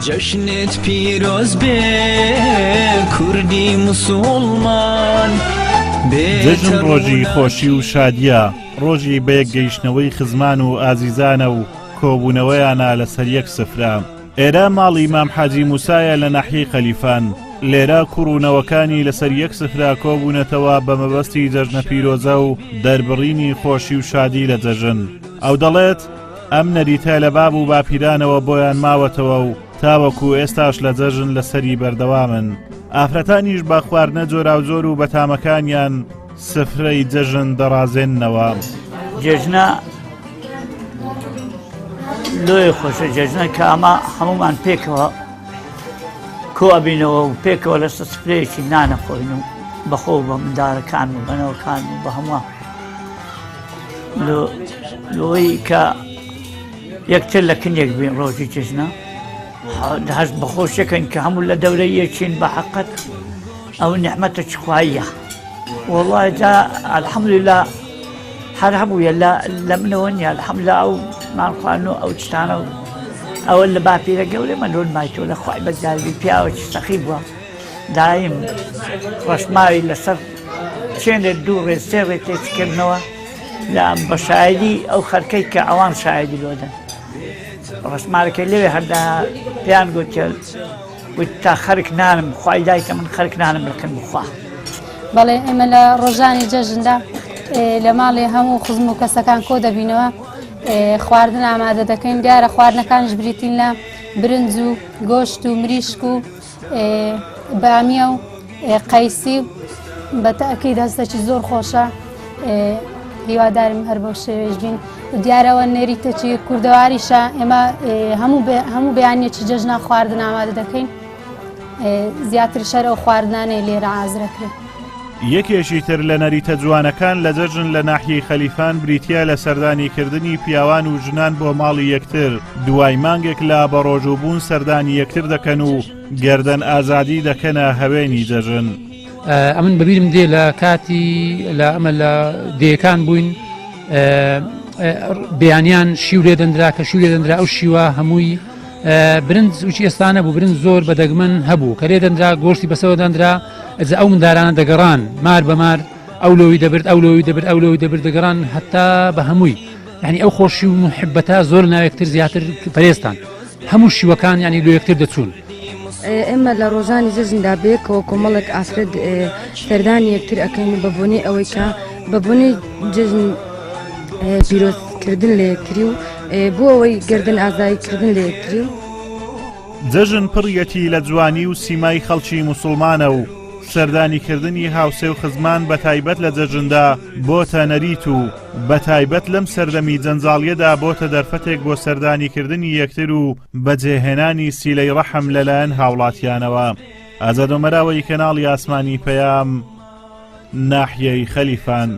جەژنت پیرۆز بێ کوردی موسوڵمان. جەژن ڕۆژی خۆشی و شادیە، ڕۆژی بەیەک گەیشتنەوەی خزمان و ئازیزانە و کۆبوونەوەیانە لەسەر یەک سفرە. ئێرە ماڵی مام حاجی موسایە لە ناحیەی خەلیفان، لێرە کوڕ و نەوەکانی لەسەر یەک سفرە کۆبوونەتەوە بە مەبەستی جەژنە پیرۆزە و دەربڕینی خۆشی و شادی لە جەژن. ئەو دەڵێت، ئەم نەریتە لە باب و باپیرانەوە بۆیان ماوەتەوە و تاوەکو ئێستاش لە جەژن لەسەری بەردەوامن. ئافرەتانیش بە خواردنە جۆراوجۆر و بەتامەکانیان سفرەی جەژن دەڕازێننەوە. جێژنە لۆیە خۆشە جێژنە کە ئەمە هەمومان پێکەوە کۆ ئەبینەوە و پێکەوە لەسەر سفرەیەکی نانە خۆین و بەخۆ بە مندارەکان و بەنەوەکان و بە هەمووان لۆی کە یەکتر لە کنێک بین ڕۆژی جێژنە هەست بەخۆشیەکەین کە هەموو لە دەورەی یەکین بە حەقەت ئەو نیعمەتە چ خواییە وەڵای جا الحمدلله هەر هەبوویە لە لە منەوە نییە الحمدلله ئەو نانخواردن و ئەو شتانە و ئەوە لە باپیرە گەورەی من لۆن مایتەوە لە خوای بەزیادبی پیاوەکی سەخی بووە دایم ڕەشماوی لەسەر چێنێ دوو ڕێ سێ ڕێ تێچکردنەوە لە بە شایدی ئەو خەرکەی کە ئەوان شایدی لۆدەن ڕەشمارەکەی لەوێ هەردا پێیان گوتێ وت تا خەرک نانم خوای دایکە من خەرک نانم بکەن بخوا. بەڵێ ئێمە لە ڕۆژانی جەژندا لە ماڵێ هەموو خزم و کەسەکان کۆ دەبینەوە خواردن ئامادە دەکەین دیارە خواردنەکانیش بریتین لە برنج و گۆشت و مریشک و بامیە و قەیسی بە تەئکید هەستەکی زۆر خۆشە هیوادارم هەر بەو شێوەیەش بین دیارەوە نەریتەکی کوردەواریشە ئێمە هەموو هەموو بەیانیەکی جەژنا خواردن ئامادە دەکەین زیاتر شەر ئەو خواردنانەی لێرە ئازرەکرێت. یەکێکی تر لە نەریتە جوانەکان لە جەژن لە ناحیەی خەلیفان بریتییە لە سەردانیکردنی پیاوان و ژنان بۆ ماڵی یەکتر، دوای مانگێک لە بەڕۆژووبوون سەردانی یەکتر دەکەن و گەردەن ئازادی دەکەنە هەوێنی جەژن. ئەمن بەبیرم دێ لە کاتی لە ئەمە لە دێیەکان بووین بەیانیان شیو لێ دەندرا کە شیو لێ دەندرا ئەو شیوە هەمووی برنج وچی ئێستانە بوو برنج زۆر بە دەگمەن هەبوو کە لێ دەندرا گۆشتی بەسەوە دەندرا ئەجا ئەو مندارانە دەگەڕان مار بە مار ئەو لۆی دەبرد ئەو لۆی دەبرد ئەو لۆی دەبرد دەگەڕان هەتا بە هەمووی یعنی ئەو خۆشی و محبەتە زۆر ناوێکتر زیاتر پەرێستان هەموو شیوەکان ینی لۆ یەکتر دەچوون. ئێمە لە ڕۆژانی جەژندا بەیەکەوە کۆمەڵێک ئافرەت سەردانی یەکتر ئەکەین و بە بۆنەی ئەوەی کە بە بۆنەی جەژن پیرۆزکردن لە یەکتری و بۆ ئەوەی گردن ئازایی کردن لە یەکتری و. جەژن پڕیەتی لە جوانی و سیمای خەڵکی موسوڵمانە و سەردانیکردنی هاوسێ و خزمان بەتایبەت لە جەژندا بۆتە نەریت و بەتایبەت لەم سەردەمی جەنجاڵیەدا بۆتە دەرفەتێک بۆ سەردانیکردنی یەکتر و بەجێهێنانی سیلەی ڕەحم لەلایەن هاوڵاتیانەوە. ئازاد ئۆمەراوەی کەناڵی ئاسمانی پەیام، ناحیەی خەلیفان.